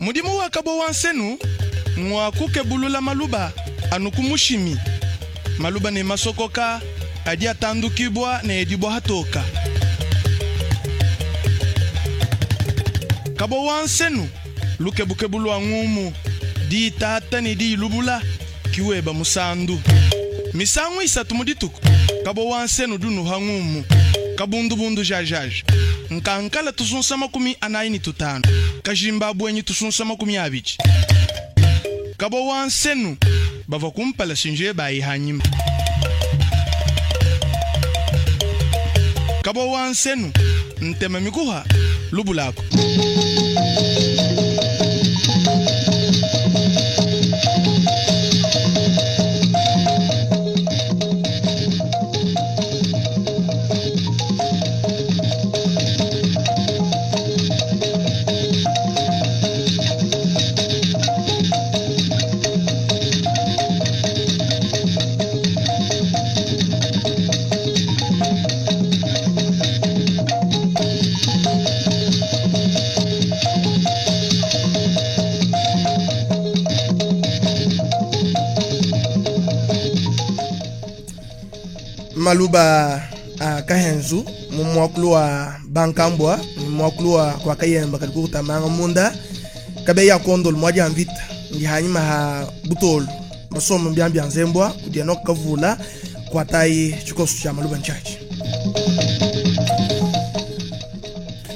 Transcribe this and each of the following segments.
Mudimu wa kabo wa nsenu ngwa kukebulula maluba anu ku mushimi. Maluba ne masokoka adi atandukibua ne edibua hatoka. Kabo wa nsenu lukebukebu lua ngumu, diitata ne diilubula kiweba musandu. Misangu isatu mu dituku kabo wa nsenu dunuha ngumu kabundubundu jajaja nkankala tusunsa 45 kajimba bwenyi tusunsa 20. Kabo wa nsenu bavua kumpala sinje bayi hanyima. Kabo wa nsenu ntema mikuha lubulako. Maluba a kahenzu mu mwakulu wa bankambwa mu mwakulu wa kwa kayemba kadi kukutamanga munda kabe ya kondolo mwa dia mvita ndi hanyima ha butolo basoma mbyambya nzembwa kudia no kavula kwatayi chikoso cha maluba nchachi.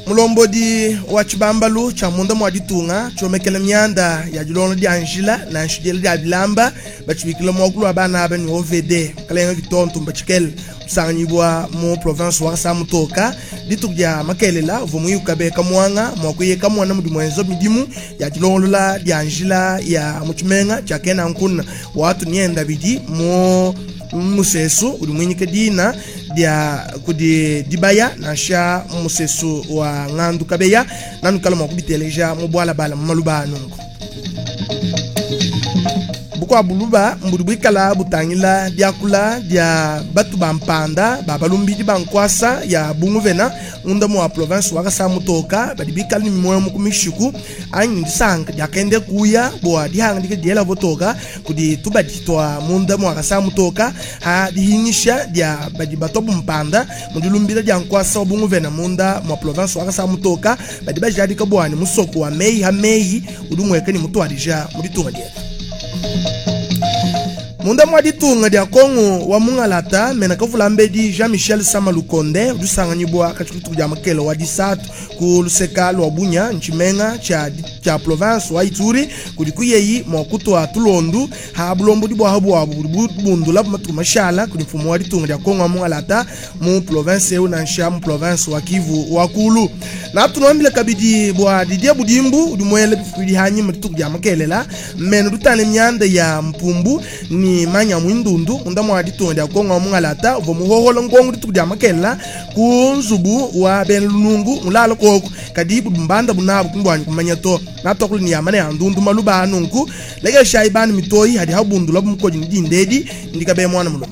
Mulombodi wa chibambalu cha munda mwa ditunga chomekela myanda ya dilono dia njila na nshidila dia bilamba bachibikila mwakulu wa bana aba ni OVD kalenga Victor Ntumba Tshikele usanganyibwa mu province wa Samutoka dituku dia makelela uvua muyuka be kamwanga mwakuye kamwana mudi mwenzo midimu ya dilongolola dia njila ya muchimenga cha kena nkuna watu nienda bidi mu musesu udi mwinyike dina dia kudi dibaya nansha musesu wa ngandu kabeya nanukala mwa kubiteleja mu bwalabala mu maluba anungu. Bukwa buluba mbudi bwikala butangila diakula dia batu ba mpanda ba balumbidi ba nkwasa ya bunguvena unda mu wa province wa Kasamutoka badi bikala ni mimoyo mu kumishiku anyi disanka diakende kuya bua dihanga dike diela botoka kudi tubadi twa munda mu wa Kasamutoka ha dihingisha dia badi batwa bumpanda mu dilumbila dia nkwasa wa bunguvena munda mu wa province wa Kasamutoka badi bajadika bua ni musoko wa meyi ha meyi udi mweka ni mutwadija mu ditunga dietu. Munda mwa ditunga dia Kongo wa Mungalata mena kavulambedi Jean-Michel Samalukonde udusanganyibwa kachikutu dia makelo wa disatu ku luseka lwa Bunya nchimenga cha province wa Ituri kudi kuyeyi mwa kutwa tulondu ha bulombo dibwa habwa bundula matu mashala kudi mfumo wa ditunga dia Kongo wa Mungalata mu province eu nansha mu province wa Kivu wa Kulu. Na tunombile kabidi bwa Didier Budimbu udi mwele bifudi hanyi matuku dia makelela mena dutane myanda ya mpumbu ni manya mwindundu munda mwa ditunga dia Kongo wa Mungalata uvo muhohola ngongo dituku dia makela ku nzubu wa ben lunungu mulala koko kadi bumbanda bunabu kumbwanyi kumanya to natokulu ni yamane ya ndundu maluba anunku leke shayi bani mitoyi hadi habundula bumukodi ndindedi ndikabe mwana mulo.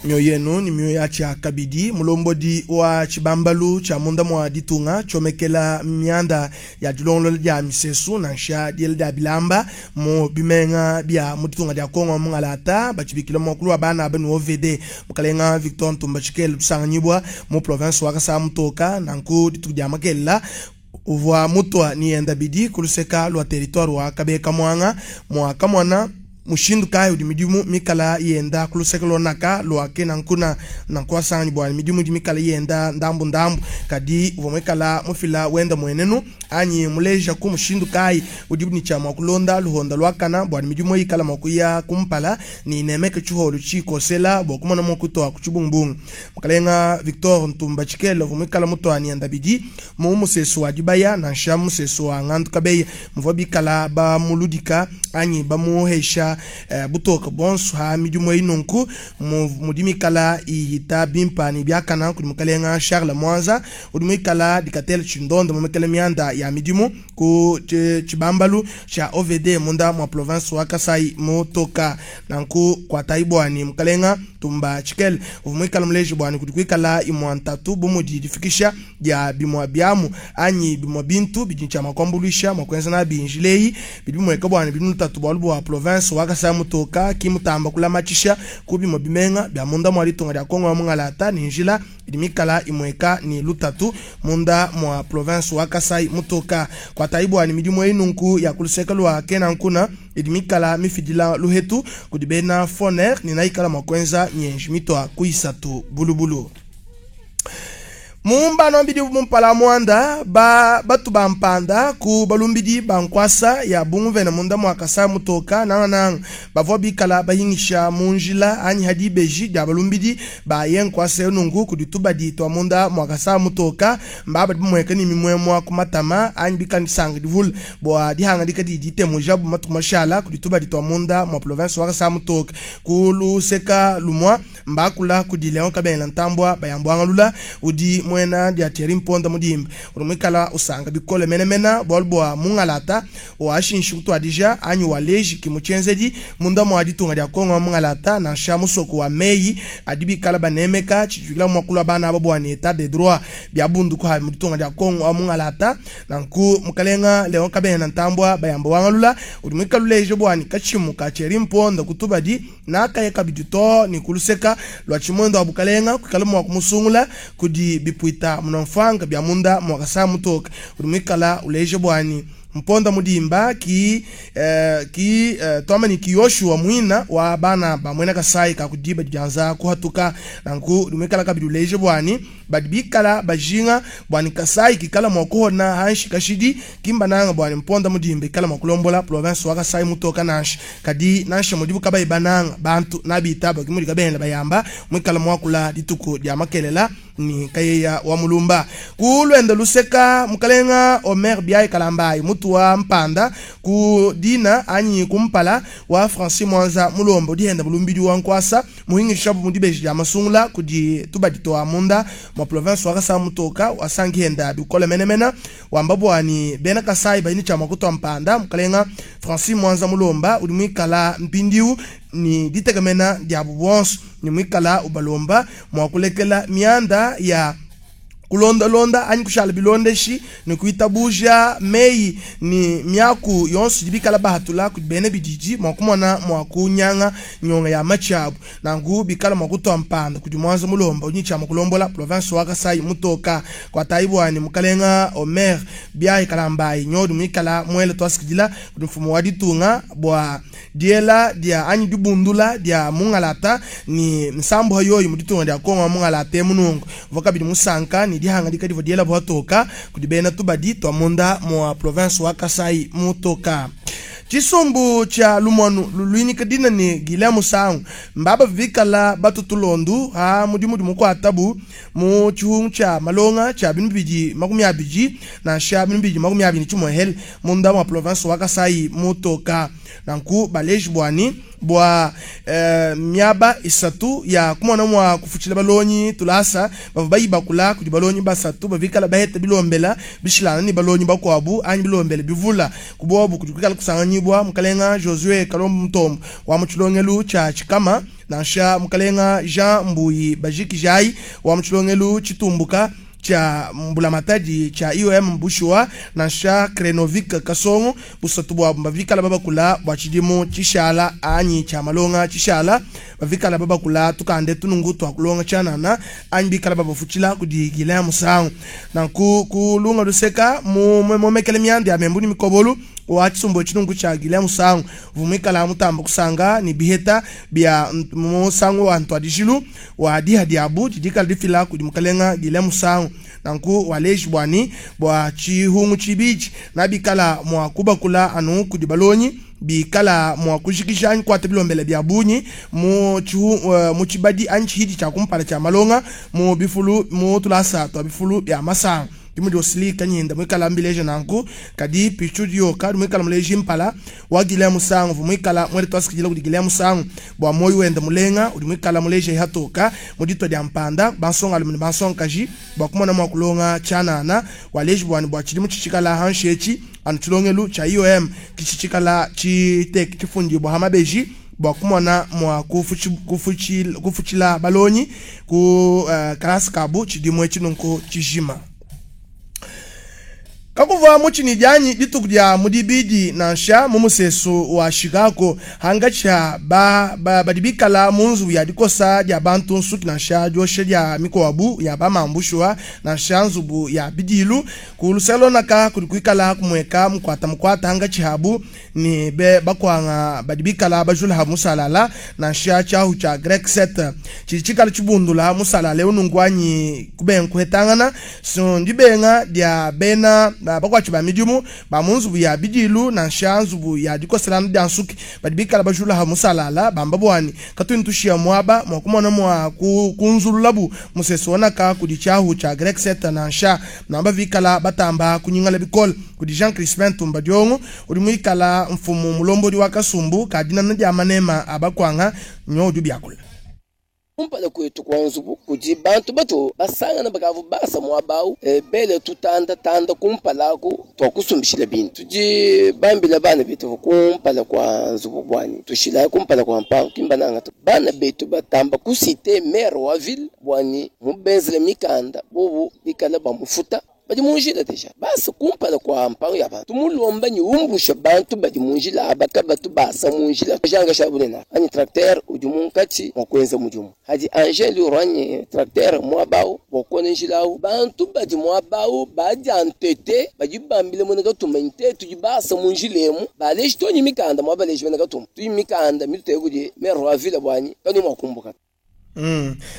Mioyo yenu ni mioyo ya cha kabidi mulombodi wa chibambalu cha munda mwa ditunga chomekela myanda ya dilongolo dia misesu nansha diele dia bilamba mu bimenga bia mu ditunga dia Kongo Mungalata bachibikila mukulu wa bana benu OVD mukalenga Victor Ntumba Tshikele tusanganyibwa mu province wa Kasamutoka nanku dituku dia makela uvua mutwa ni enda bidi kuluseka lwa territoire wa Kabeka mwanga mwa kamwana mushindu kayi udi midimu mikala yenda kuluseke lonaka lwake nankuna nankuasanyi bwana midimu di mikala yenda ndambu ndambu kadi uvua mwikala mufila wenda mwenenu anyi muleja ku mushindu kayi udi ni cha mwakulonda luhonda lwakana bwana midimu ikala mwakuya kumpala ni nemeke chuholu chikosela bwa kumona mwakutoa kuchibungbungu. Mukalenga Victor Ntumba Tshikele uvua mwikala mutwani yenda bidi mu musesu wa dibaya nansha musesu wa ngandu kabeya muvua bikala ba muludika anyi bamuhesha butoka bonso ha midimu inunku mudimikala ihita bimpa ni byakana kudi mukalenga Charles Mwanza udi mwikala dikatela chindondo mumekele mianda ya ya midimu ku tshibambalu tshia OVD munda mua province wa Kasai Mutoka. Nanku kuatayi bua ne mukalenga Tumba Tshikele uvua muikala muleji bua ne kudi kuikala imua ntatu bu mudi difikisha dia bimua biamu anyi bimua bintu bidi tshia makuambuluisha mua kuenza nabi njila eyi bidi bimueka bua ne bidi lutatu bualu bua province wa Kasai Mutoka ki mutamba kulamatshisha ku bimua bimenga bia munda mua ditunga dia Kongo wa mungalata ne njila idi mikala imueka ni lutatu munda mua province wa Kasai Mutoka. Kuatayi bua ne midimu eyi nunku ya kuluseka lua kenankuna idi mikala mifidila luhetu kudi bena foner ni naikala mua kuenza mienji mitua kuisatu bulubulu. Mumbano mbidi mumpala muanda ba batu bampanda ku balumbidi bankwasa ya bunguvena munda mua Kasai Mutoka nangananga bavua bikala bahingisha mu njila anyi hadi beji dia balumbidi ba ye nkwasa nungu kudi tubadi twa munda mua Kasai Mutoka mbaba bimweka ni mimwemwa ku matama anyi bikandisanga divula bua dihanga dikadi ditemuja bu matuku mashala kudi tubadi twa munda mua province wa Kasai Mutoka. Ku luseka lumwa mbakula kudi Leon Kabela Ntambwa bayambwanga lula udi mwena dia Thierry Mponda mudimba udi mwikala usanga bikole menemena bualu bua mungalata washinshi kutwadija anyi waleji kimuchenzedi munda mwa ditunga dia Kongo mungalata nansha musoko wa meyi adi bikala banemeka tshijula mwakula bana abo bua état de droit bia bundu kwa mu ditunga dia Kongo mungalata. Nanku mukalenga Leon Kabena Ntambwa bayamba wangalula udi mwikala uleje bwani kachimu ka Thierry Mponda kutubadi nakaye kabidi to ni kuluseka lwa chimwendo wa bukalenga kwikala mwa kumusungula kudi bipwita munamfanga bya munda mwa Kasai Mutoka. Udi mwikala uleje bwani Mponda mudimba ki ki twamani ki Yoshua mwina wa bana ba mwena Kasai ka kudiba dianza kuhatuka. Nanku udi mwikala kabidi uleje bwani badi bikala bajinga bwani Kasai kikala mwa kuhona hanshi kashidi kimba nanga bwani Mponda mudimba ikala mwa kulombola province wa Kasai Mutoka nansha kadi nansha mudibu kabayi bananga bantu nabitaba kimudi kabenda bayamba mwikala mwakula dituku dia makelela ni kayeya wa mulumba. Kulwenda luseka mukalenga Omer Biaye Kalambayi mutu wa mpanda ku dina anyi kumpala wa Francis Mwanza Mulombo dihenda mulumbidi wa nkwasa muhingisha bu mudibeji dia masungula kudi tubadi toa munda mwa province wa Kasai Mutoka wasangihenda bikole menemena wamba bwani bena Kasai bayini cha makuto mpanda mukalenga Francis Mwanza Mulomba udi mwikala mpindiu ni ditegemena dia bubonso ni mwikala ubalomba mwa kulekela mianda ya kulondalonda anyi kushala bilondeshi ni kuitabuja meyi ni miaku yonso dibikala bahatula kudi bene bididi mwa kumona mwa kunyanga nyonga ya machabu. Nangu bikala mwa kutwa mpanda kudi Mwanza Mulomba unyicha mwa kulombola province wa Kasai Mutoka. Kwa taibwani mukalenga Omer Biaye Kalambayi nyodu mwikala mwele twasikidila kudi mfumo wa ditunga bwa diela dia anyi dibundula dia mungalata ni nsambo yoyi mu ditunga dia Kongo mungalata munungu vokabidi musanka ni dihanga dikadi diela bwatoka kudi bena tubadi twa munda mwa province wa Kasai Mutoka. Chisumbu cha lumwanu lulwinika dina ni Guilherme Musangu mbaba vikala batutulondu ha mudimu dimu kwatabu mu chihungu cha malonga cha binu bidi 20 na sha binu bidi 20 chimohel munda mwa province wa Kasai Mutoka. Nanku baleji bwani bwa miaba isatu ya kumona mwa kufuchila balonyi tulasa bava bayibakula kudi balonyi basatu bavikala baheta bilombela bishilana ni balonyi bakwabu anyi bilombela bivula kubobu kudi kwikala kusanganyibwa mukalenga Josue Kalombo Mutombo wa muchilongelu cha Chikama nansha mukalenga Jean Mbuyi Bajiki Jai wa muchilongelu Chitumbuka cha mbulamatadi cha IOM Mbushua nansha Krenovik Kasongo busatu bwa bavikala babakula bwa chidimu chishala anyi cha malonga chishala bavikala babakula tukande tunungu twa kulonga chanana anyi bikala babafuchila kudi ya Musangu. Nanku kulunga luseka mu momekele myandi ya membuni mikobolu wa chisumbo chinungu cha Guilherme Musangu vumikala mutamba kusanga ni biheta bia musangu wa ntwadishilu wa diha diabu didikala difila kudi mukalenga Guilherme Musangu. Nanku waleji bwani bwa chihungu chibiji nabikala mwa kubakula anu kudi balonyi bikala mwa kushikisha anyi kwata bilombele bya bunyi mu chihu mu chibadi anyi chihidi cha kumpala cha malonga mu bifulu mu tulasa twa bifulu bya masanga. Dimudi Osli Kanyinda mwikala mbileja nanku kadi Pichu Dioka mwikala muleji mpala wa Guilherme Musangu mwikala mwele twasikijila kudi Guilherme Musangu bwa moyo wenda mulenga udi mwikala muleja ihatoka muditwa dia mpanda bansonga alume ne bansongakaji bwa kumona mwa kulonga chanana waleji bwani bwa chilimu chichikala hanshechi anu chilongelu cha IOM kichichikala chitek chifundi bwa hamabeji bwa kumona mwa kufuchila balonyi ku kalasi kabu chidimwe chinunko chijima. Kakuva muchini janyi dituku dia mudibidi nansha mumusesu wa Chicago hangacha ba badibikala munzu ya dikosa dia bantu nsuki nansha dioshe dia mikoabu ya bamambushwa nansha nzubu ya bidilu ku luselonaka kudi kuikala kumweka mukwata mukwata hangachi habu ni be bakwanga badibikala bajula ha musalala nansha chahu cha Greg set chichikala chibundula musalala unungwanyi kubenkuhetangana so ndibenga dia bena bakwachi ba midimu ba munzubu ya bidilu na shanzubu ya dikoselana dia nsuki badibikala bajula ha musalala bamba bwani katuntushia mwaba mwakumona mwa kunzululabu museso wanaka kudi chahu cha Greg set na nsha namba vikala batamba kunyingala bikol kudi Jean Crispin Tumba Diongo uri mwikala mfumu mulombodi wa Kasumbu kadina na dia manema abakwanga nyodu byakula kumpala kwetu kwa nzubu kudi bantu bato basangana bakavu basa mwabau bele tutanda tanda kumpalaku twakusumbishila bintu tudi bambila bana betu kumpala kwa nzubu bwani tushila kumpala kwa mpango kimbananga bana betu batamba kusite maire wa ville bwani mubenzele mikanda bobu bikala bamufuta badi munjila deja basi kumpala kwa mpango ya bantu tumulomba ni umbusha bantu badi munjila abaka batu basa munjila janga shabulena ani tracteur udi munkati mwakuenza mudimu hadi angel uranye tracteur mwabao wakona njilawo bantu badi mwabao badi antete badi bambile mona katuma nte tudi basa munjilemu baleji tonyi mikanda mwabaleji bena katuma tuyi mikanda mituteye kudi maire wa ville bwanyi kanu mwakumbuka.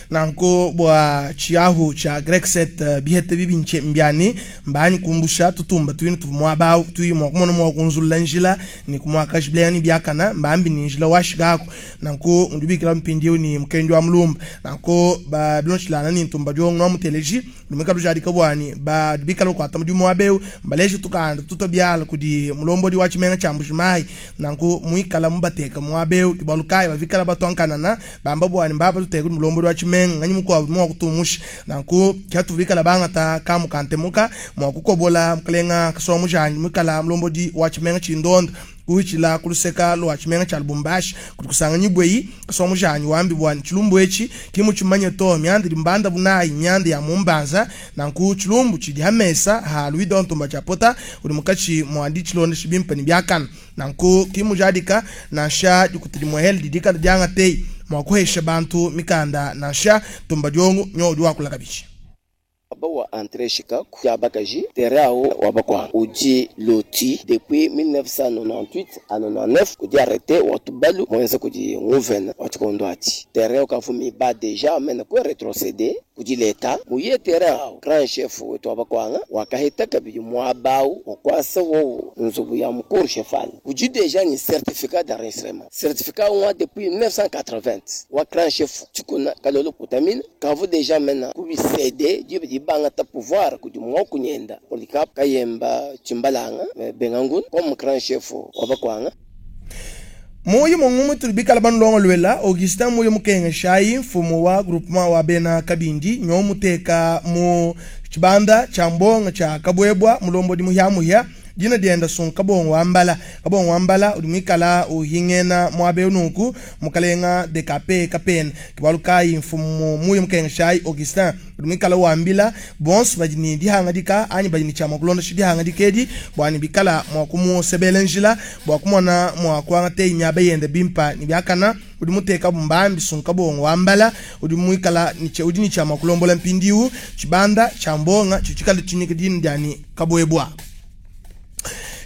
Nanko bwa chiahu cha Grexet bihete bibinche mbyani mbani kumbusha tutumba tuyi tuvumwa tuyi mwa kumona mwa kunzula njila ni kumwa kashblani byakana mbambi ni njila washigako nanko ndubikira mpindiyo ni mkendi wa mulumba nanko ba bilonchilana ni ntumba jo ngwa muteleji lumika lujadika bwani ba dibikalo kwa tamu mwa beu mbaleji tukanda tutobyala kudi mulombodi wa chimenga cha mbushimai nanko muikala mubateka mwa beu kibalukai bavikala batwankanana bamba bwani mbaba tuteka mulombodi wa chimenga nganyi mukwa mwa kutumusha nanko kyatubikala bangata kamukantemuka mwa kukobola mkalenga kasomu janyi mukala mulombodi wa chimenga chindonda kuhichila kuluseka lwa chimenga cha Lubumbashi kukusanga nyibweyi kasomu janyi wambi bwani chilumbu echi kimu chimanye to myandi limbanda bunayi myandi ya mumbanza nanku chilumbu chidi hamesa ha Louis Ntumba chapota uli mukachi mwandi chilonde shibimpa ni byakana nanku kimu jadika nansha dikutili mweheli didika dyanga tei mwakuhesha bantu mikanda nansha Tumba Diongo nyodi wakula kabichi wa entrée Chicago ya Bakaji terrain wa bakwa uji loti depuis 1998 à 99 kudi arrêté watubalu mwenza kudi nguvena watikondo ati terrain kafumi ba déjà mena ko rétrocéder kudi leta muye terrain au grand chef wetu wabakwanga wakahita kabili mwabau wakwasa wo nzubu ya mkuru chefal kudi déjà ni certificat d'enregistrement certificat wa depuis 1980 wa grand chef tikuna kalolo kutamina kavu déjà mena kubi céder di banga ta pouvoir kudi mwa kunyenda Polycarpe Kayemba Chimbalanga Bengangun comme grand chef wabakwanga. Muyi mungumu tulibikala banlongo lwela Augustin muyi mukenga shayi mfumo wa groupement wa bena kabindi nyomuteka mu chibanda cha mbonga cha kabwebwa mulombo di muhya dina dienda sun kabongo wambala kabongo wambala ulimikala uhingena mwabe unuku mukalenga dekape kapen kibalukai mfumo muyi mukenga shayi Augustin ulimikala wambila bons bajini dihanga dika anyi bajini chama kulonda shidihanga dikedi bwani bikala mwakumu sebele njila bwakumona mwakwanga te nyabe yende bimpa ni byakana ulimuteka bumbambi sun kabongo wambala ulimwikala niche udini chama kulombola mpindiu chibanda chambonga chichikala chinyike dini dyani kabwebwa.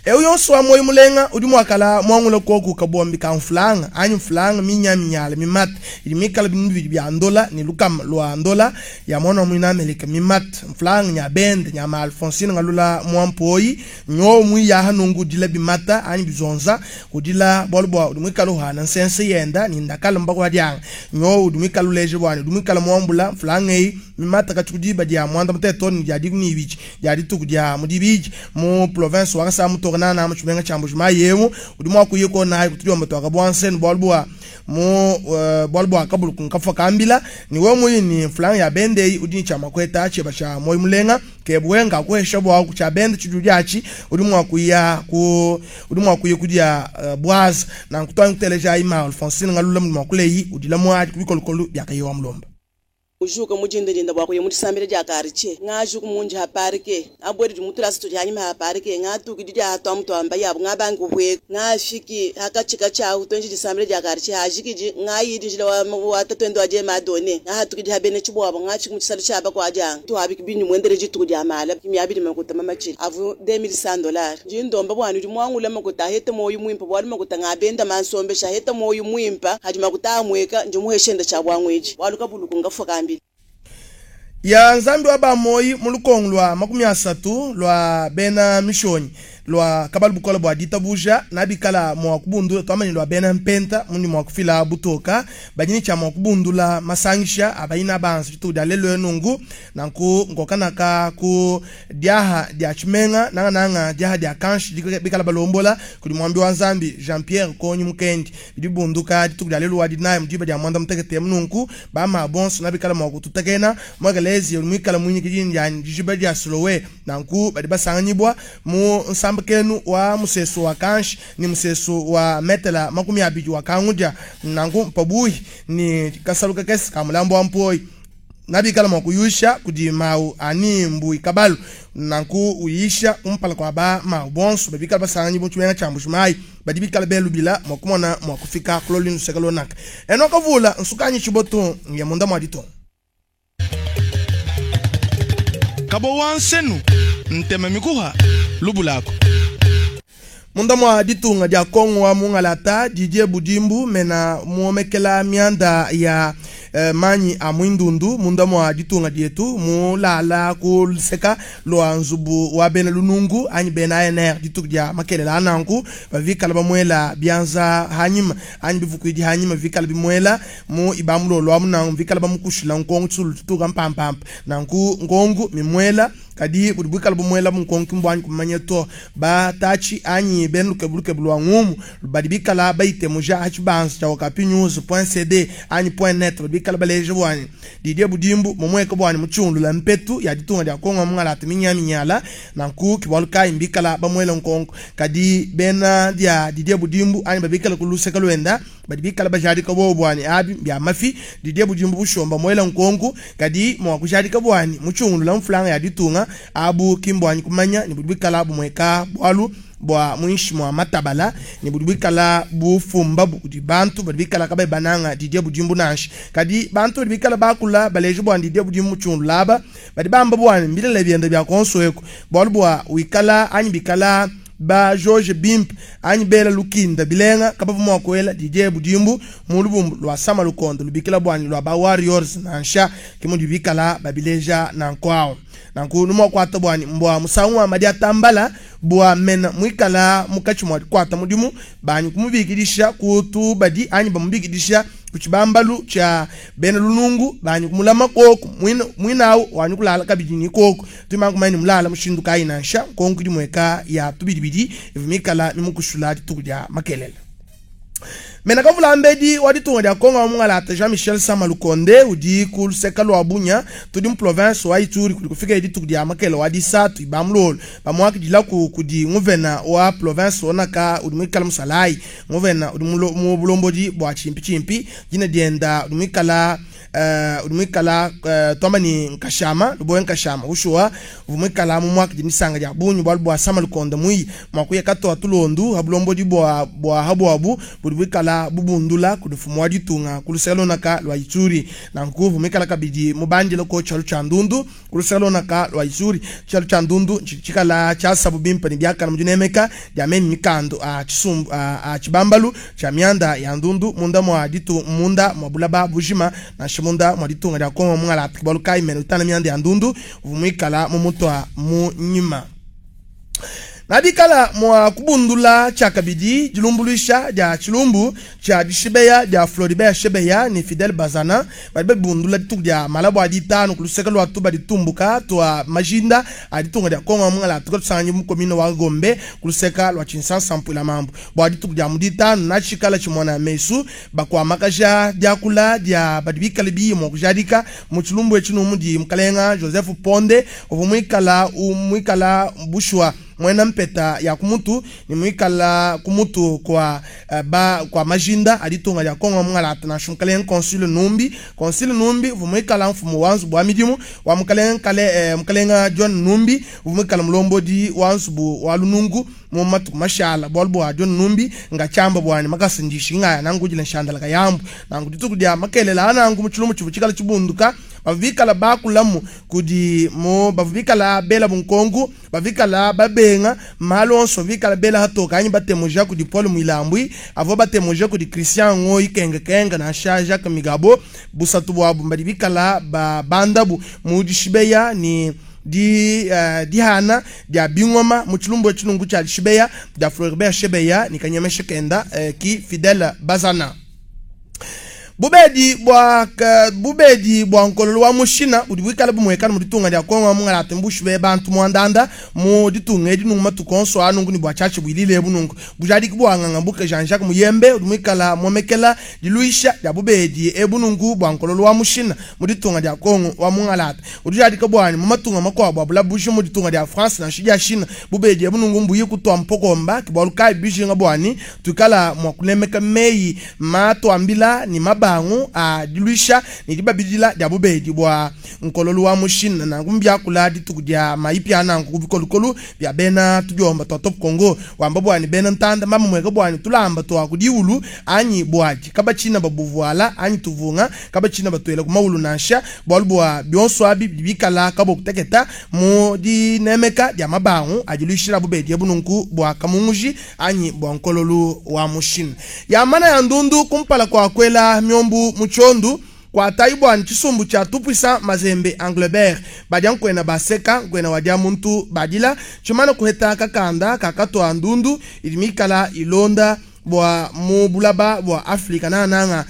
Ewu yonso wa moyo mulenga udi mwakala mwangula koku kabombi ka mfulanga anyi mfulanga minya minyala mimat ili mikala bintu bidi bya ndola ni lukama lwa ndola ya mwana mwina Amerika mimat mfulanga nya bende nya ma Alphonsine ngalula mwampoi nyo mwi ya hanungu dila bimata anyi bizonza udila bolbo udi mwikala hana nsense yenda ni ndakala mbakwa dyanga nyo udi mwikala leje bwana udi mwikala mwambula mfulanga ei mimata katshi ku diba dia mwanda mutekete ne dia 12 dia dituku dia mu dibidi mu province wa Kasai mutoka nana mu tshimenga tshia Mbuji-Mayi emu. Udi mua kuya kona kutudiomba twaka nsenu bualu bua mu bualu bua kabulu kunkafua kambila ni we muyi ni mfulanga ya bendeyi udi ni tshia makweta tshieba tshia moyo mulenga kebwenga kuhesha bwa ku bende tshidudi atshi udi mua kuya ku udi mua kuya kudia bwaza na nkutwa nkuteleja ima Alphonsine ngalula mu makuleyi udila mwa kubikolokolo byakayiwa mulomba. Ujuka mujindinda bwa kuya mutisambire dia kariche ngajuka munji ha parike abweri dimutulasi tudi hanyuma ha parike ngatuki didi hatwa mutwamba yabo ngabangi hwe ngafiki hakachika chahu tonji disambire dia kariche hajikiji ngayidi njila wa tatwendo aje madone ngahatuki di habene chibwabo ngachiki muchisalo chaba kwa janga tuhabiki binyu mwendere jituku dia mala kimyabili makuta mamachili avu $2100 jindomba bwanu di mwangula makuta hete moyo mwimpa bwali makuta ngabenda mansombe shaheta moyo mwimpa haji makuta amweka njomuheshenda cha bwangweji waluka buluku ngafoka. Ya nzambi wa bamoyi mu lukongo lwa 30 lwa bena mishonyi lwa kabalu bukola bwa ditabuja nabikala mwa kubundula twamani lwa bena mpenta muni mwa kufila butoka banyini cha mwa kubundula masangisha abayina bansu chitu dia lelo enungu nanku ngokanaka ku diaha dia chimenga nanga nanga diaha dia kanshi bikala balombola kuli mwambi wa nzambi Jean Pierre Konyi Mukendi bidibunduka dituku dia lelo wa dinaye mudiba dia mwanda mutekete mununku ba bonso nabikala mwa kututakena mwagalezi mwikala mwinyi kijini dia dijiba dia Silowe nanku badi basanganyibwa mu nsamba kenu wa musesu wa kanshi ni musesu wa metela 20 wa kanguja nanku mpabuhi ni kasaluka kesi kamulambo wa mpoi nabikala mwa kuyusha kudi mau ani mbui kabalu nanku uyisha kumpala kwa ba mau bonso babikala basanganyi bo chimenga cha Mbuji-Mayi badi bikala belubila mwa kumona mwa kufika kulolinu sekalo naka eno kavula nsukanyi chiboto ya munda mwa dito kabo wansenu ntema mikuha lubulako. Munda mwa ditunga dia Kongo wa mungalata Didier Budimbu mena muomekela mianda ya manyi a mwindundu munda mwa ditunga dietu mulala kuluseka lwa nzubu wa bena lunungu anyi bena ANR dituku dia makelela ananku bavikala bamwela bianza hanyima anyi bivukwidi hanyima vikala bimwela mu ibamulolo wa munangu vikala bamukushila nkongo tsulu tutuka mpampampa nanku nkongo mimwela kadi budi bwikala bumwela munkonko mbwanyi kumanya to batachi anyi bena lukebu lwa ngumu badi bikala baitemuja hachibanza cha okapinews.cd anyi .net badi bikala baleje bwanyi Didier Budimbu momweka bwanyi muchundu la mpetu ya ditunga dia Kongo mungalata minyaminyala nanku kibaluka imbikala bamwela nkonko kadi bena dia Didier Budimbu anyi babikala kuluseka lwenda badi bikala bajadika bo bwanyi abi bya mafi Didier Budimbu bushomba mwela nkonko kadi mwakujadika bwanyi muchundu la mfulanga ya ditunga abu kimbwanyi kumanya ni budi bikala bumweka bwalu bwa mwishi mwa matabala ni budi bikala bufumba budi bantu badi bikala kabe bananga Didier Budimbu nashi kadi bantu badi bikala bakula baleje bwa Didier Budimbu chundu laba badi bamba bwani mbilele byenda bya konsweko bwalu bwa wikala anyi bikala ba George Bimp anyi bela lukinda bilenga kabavu mwakwela Didier Budimbu mulubumbu lwa sama lukondo lubikila bwani lwa ba Warriors nansha kimundi bikala babileja na nkwao nanku numwakwata bwani mbwa musangu wa madi atambala bwa mena mwikala mukachi mwa kwata mudimu banyi kumubikidisha kutu badi anyi bamubikidisha kuchibambalu cha bena lunungu banyi kumulama koko mwinawo wanyi kulala kabidi ni koko tumangu mani mulala mushindu kaina nsha konku dimweka ya tubidibidi ivimikala mimukushula dituku dia makelele. Mena kavula mbedi wa ditunga dia Kongo mungalata Jean-Michel Sama Lukonde udi kuluseka lwa Bunya tudi mu province wa Ituri kuli kufika dituku dia makele wa disatu ibamulolo bamwakidila ku kudi nguvena wa province onaka udi mwikala musalai nguvena udi mu bulombodi bwa chimpi chimpi jina dienda udi mwikala twamani nkashama luboye nkashama ushuwa vumwikala mu mwaka dimisanga dia bunyu bwalu bwa Sama Lukonde mwi mwakuye katwa tulondu habulombodi bwa bwa habwabu budi bwikala bubundula kudufumu wa ditunga kuluselo naka lwa Ituri na nkuvu mikala kabidi mubandile ko chalu cha ndundu kuluselo naka lwa Ituri chalu cha ndundu chikala cha sabu bimpa ni byakana mujinemeka jameni mikando a chisumbu a chibambalu cha mianda ya ndundu munda mwa ditu munda mwa bulaba bujima na shimunda mwa ditunga dia Kongo mungala kibaluka imene utana mianda ya ndundu vumwikala mumutwa mu nyima. Nabikala mwa kubundula tshiakabidi dilumbuluisha dia tshilumbu tshia dishibeya dia Floribert Chebeya ne Fidel Bazana badi babundula dituku dia malabo a ditanu ku luseke lwa tuba ditumbuka twa majinda a ditunga dia Kongo mungala tuka tusanganyi mu commune wa Gombe ku luseke lwa Tshinsansa mpuila mambu bua dituku dia mu ditanu natshikala tshimona mesu bakuamakaja diakula dia badi bikale biyi mua kujadika mu tshilumbu etshi numudi mukalenga Joseph Ponde uvua muikala muikala bushwa mwena mpeta ya kumutu ni mwikala kumutu kwa ba kwa majinda aditunga ya Kongo mungala nansha mukalenga Consul Numbi Consul Numbi uvua mwikala mfumu wa nzubu wa midimu wa mukalenga kale mukalenga John Numbi uvua mwikala mulombodi wa nzubu wa lunungu mu matuku mashala bwalu bwa John Numbi ngachamba bwani makasindisha ngaya nangujila nshandala kayambu nangu dituku dia makelela anangu mu tshilumbu tshivu tshikala tshibunduka bavikala bakulamu kudi mo bavikala bela bunkongu bavikala babenga malonso vikala bela hatoka anyi batemuja kudi Paul Mwilambwi avo batemuja kudi Christian Ngoyi kenga kenga na Jacques Migabo busatu bwabu mbadi bikala ba bandabu mu dishibeya ni di dihana dia bingoma mu tshilumbu tshilungu tshia dishibeya dia Floribert Chebeya ni kanyemeshe kenda ki Fidel Bazana. Bubedi bwa nkololo wa mushina udi bwikala bumwekana mu ditunga dia Kongo mungala tembushi be bantu mwandanda mu ditunga edi nungu matukonso anungu ni bwa chache bwilile bunungu bujadi kubwanganga mbuke Jean-Jacques Muyembe udi mwikala momekela diluisha dia bubedi ebunungu bwa nkololo wa mushina mu ditunga dia Kongo wa mungala udi jadi kabwani mu matunga makwabo abula bushi mu ditunga dia France na shija China bubedi ebunungu mbuyi kutwa mpokomba kibwaluka bijinga bwani tukala mwa kulemeka meyi matwambila ni maba a diluisha ni dibabidila dia bubedi bwa nkololo wa mushina na ngumbya kula dituku dia maipya na ngubikolukolu bya bena tudiomba twa Top Congo wamba bwani bena ntanda mama mweka bwani tulamba twa kudiulu anyi bwaji kabachina babuvuala anyi tuvunga kabachina batwela kumaulu nansha bwalu bwa bionso abi bikala kabo kuteketa mu dinemeka dia mabangu adiluishira bubedi ebununku bwa kamunguji anyi bwa nkololo wa mushina ya mana ya ndundu kumpala kwa kwela myombu muchondu kwa taibwa nchisumbu cha tupwisa mazembe Anglebert badia nkwena baseka nkwena wadia muntu badila chimana kuheta kakanda kakatwa ndundu ilimikala ilonda bwa mubulaba bwa Afrika na nanga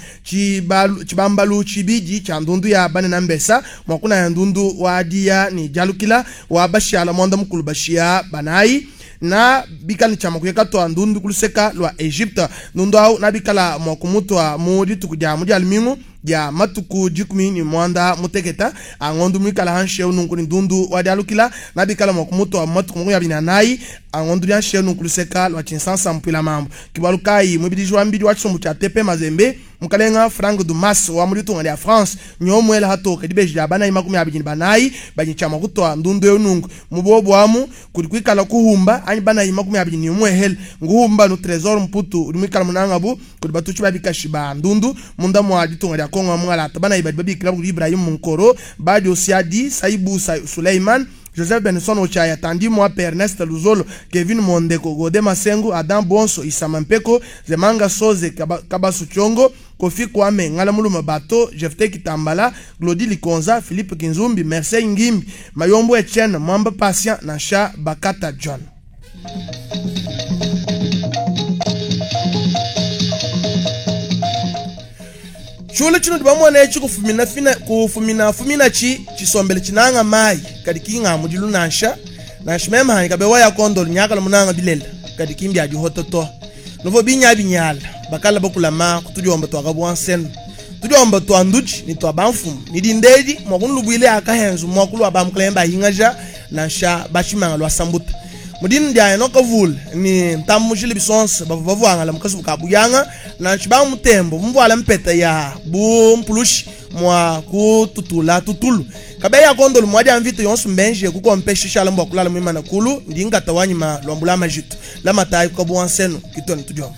chibambalu chibiji cha ndundu ya bane na mbesa mwakuna ya ndundu wadia ni jalukila wa bashala mwanda mukulu bashia banai na bikala chama kuyeka twa ndundu kuluseka lwa Egypte ndundu au na bikala mwakumutwa mu dituku dia mu almingu dia matuku jikumi ni mwanda muteketa angondu mwikala hanshe ununku ni ndundu wa dialukila na bikala mwakumutwa matuku mungu ya binanai angondu dia nshe ununku luseka lwa Tshinsansa mpwila mambo kibalukai mwibidijwa mbidi wa chisumbu cha tepe mazembe mukalenga Frank Dumas wa mulitunga ya France nyomwela hatoka dibeji ya bana imakumi abiri banai banyichama kutwa ndundu yonungu mubobo amu kulikwikala kuhumba anyi bana imakumi abiri ni umwehel nguhumba no Trésor Mputu ulimwikala munanga bu kuli batuchi babikashiba ndundu munda mwa ditunga ya Kongo mwala tabana ibadi babikila kuli Ibrahim Munkoro Badio Siadi Saibu Suleiman Joseph Benson Ochaya, Tandi Mwape, Ernest Luzolo, Kevin Mondeko, Gode Masengu, Adam Bonso, Isama Mpeko, Zemanga Soze, Kabasu Chongo, Kofi Kwame, Ngala Muluma Bato, Jefte Kitambala, Glody Likonza, Philippe Kinzumbi, Merceille Ngimbi, Mayombo Etienne, Mwamba Patient, Nasha Bakata John. Chule chino tibamwana echi kufumina fina kufumina fumina chi chisombele chinanga mai kadi kinga mudilu nansha nashmema hani kabewa ya kondo nyaka la munanga bilela kadi kimbi aji hototo novo binya binyala bakala bakulama kutudiomba twakabwansen tudiomba twanduji ni twabanfumu ni dindedi mwakunlubwile akahenzu mwakulu abamuklemba hingaja nansha bachimanga lwa sambuta mudini dia enoka vul ni ntamujile bisonse bavu la mukasu kabuyanga na chiba mutembo mvwala mpeta ya bu mpulushi mwa kututula tutulu kabeya kondolo mwadia mvito yonsu mbenje kukompeshisha la mbwa kulala mwimana kulu ndingata wanyima lwambula majitu la matayi kukabuwanseno kitoni tudiomba.